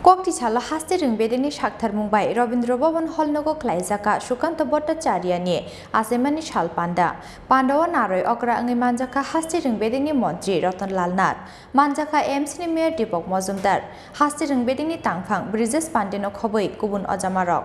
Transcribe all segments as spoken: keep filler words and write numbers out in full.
Kokti salo haste rwng bedekni saktharmung bai Rabindra Bhavan Hall nogo khlaijak kha Sukanta Bhattacharya ni achaimani sal panda. Panda o narwi okra wngwi manjak kha haste rwng bedekni montri Ratan Lal Nath, manjak kha A M C ni mayor Deepak Majumdar, haste rwng bedekni tangphang Brijesh Pandey no khobwi kubun ojamarok.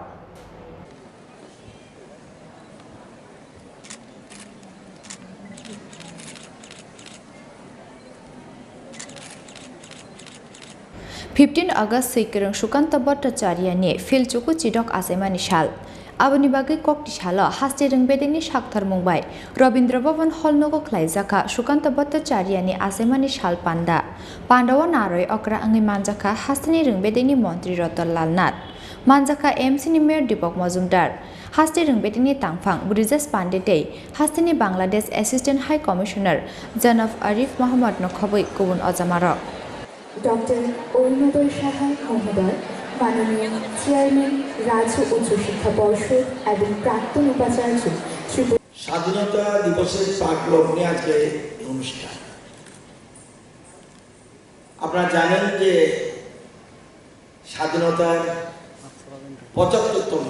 Fifteen August swi kwrwng Sukanta Bhattacharya ni philchuku chidok achaimani sal. Aboni bagwi kokti salo haste rwng bedekni saktharmung bai Rabindra Bhavan Hall nogo khlaijak kha Sukanta Bhattacharya ni achaimani sal panda. Panda o narwi okra wngwi manjak kha hasteni rwng bedekni montri Ratan Lal Nath, manjak kha A M C ni mayor Deepak Majumdar, haste rwng bedekni tangphang Brijesh Pandey tei hasteni Bangladesh Assistant High Commissioner Janab Arif Mohammad no khobwi kubun ojamarok. Doctor Arunodaya Saha মহোদয়, মাননীয় চেয়ারম্যান রাজ্য উচ্চশিক্ষা পর্ষদ এবং প্রাক্তন উপাচার্য শ্রী স্বাধীনতা দিবসের পাঠ লগ্নে আজকে এই অনুষ্ঠান। আপনারা জানেন যে স্বাধীনতার পঁচাত্তরতম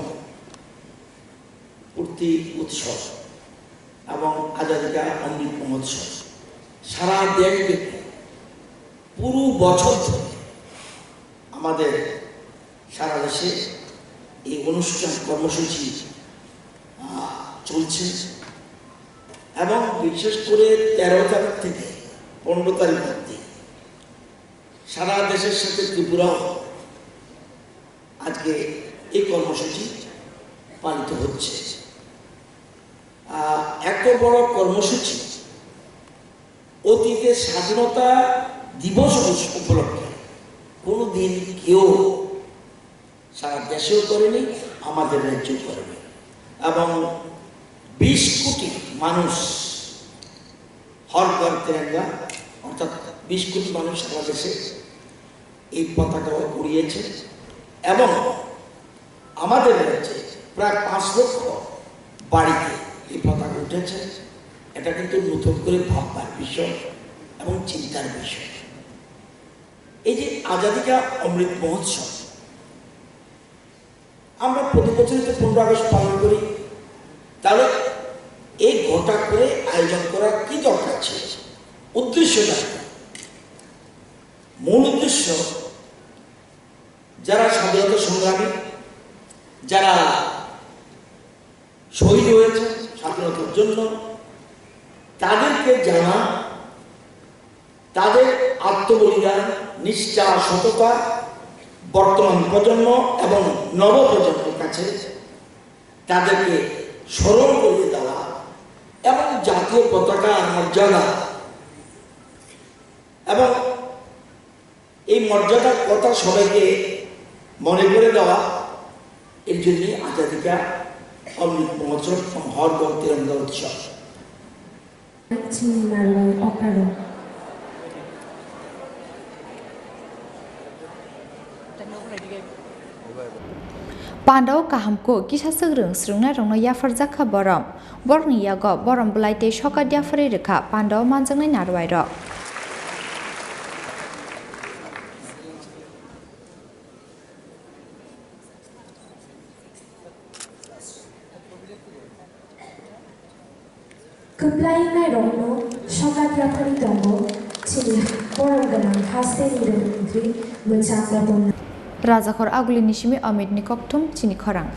পূর্তি উৎসব এবং আজাদী কা অমৃত মহোৎসব সারা দেশব্যাপী পুরো বছর ধরে আমাদের সারা দেশে এই অনুষ্ঠান কর্মসূচি, আহ, চলছে এবং বিশেষ করে তেরো তারিখ থেকে পনেরো তারিখ অবধি সারা দেশের সাথে ত্রিপুরাও আজকে এই কর্মসূচি পালিত হচ্ছে। আহ, এত বড় কর্মসূচি অতীতে স্বাধীনতা দিবস উপলক্ষে কোনোদিন কেউ সারা দেশেও করেনি, আমাদের রাজ্যেও করেনি। এবং বিশ কোটি মানুষ হর ঘর তিরঙ্গা, অর্থাৎ বিশ কোটি মানুষ সারা দেশে এই পতাকা উড়িয়েছে এবং আমাদের রাজ্যে প্রায় পাঁচ লক্ষ বাড়িতে এই পতাকা উঠেছে। এটা কিন্তু নতুন করে ভাববার বিষয় এবং চিন্তার বিষয়। এই যে আজাদী কা অমৃত মহোৎসব, আমরা প্রতি বছরই তো পনেরো আগস্ট পালন করি, তাহলে এই ঘটা করে আয়োজন করার কি দরকার ছিল? উদ্দেশ্যটা কি? মূল উদ্দেশ্য, যারা স্বাধীনতা সংগ্রামী, যারা শহীদ হয়েছে স্বাধীনতার জন্য, তাদেরকে জানা, তাদের আত্মবলিদান, নিষ্ঠা, সততা বর্তমান প্রজন্ম এবং নবপ্রজন্মের কাছে তাদেরকে স্মরণ করিয়ে দেওয়া এবং জাতীয় পতাকা মর্যাদা এবং এই মর্যাদার কথা সবাইকে মনে করে দেওয়া, এর জন্য আজাদী কা অমৃত মহোৎসব এবং হর ঘর তিরঙ্গা উৎসব। Chini narwai okra rok. Pandao kaham kuk kisa swk rwng swrwngnairokno yapharjak kha borom. Borokni yago borom bwlai tei sokat yapharwi rwkha pandao manjaknai narwairok. Kwplai wngnai rokno sokat yapharwi tongo chini borom gwnang hasteni rwngthwi mwchang kotorma. Rajakhor Agulini simi Amit ni kokthum chini khorang.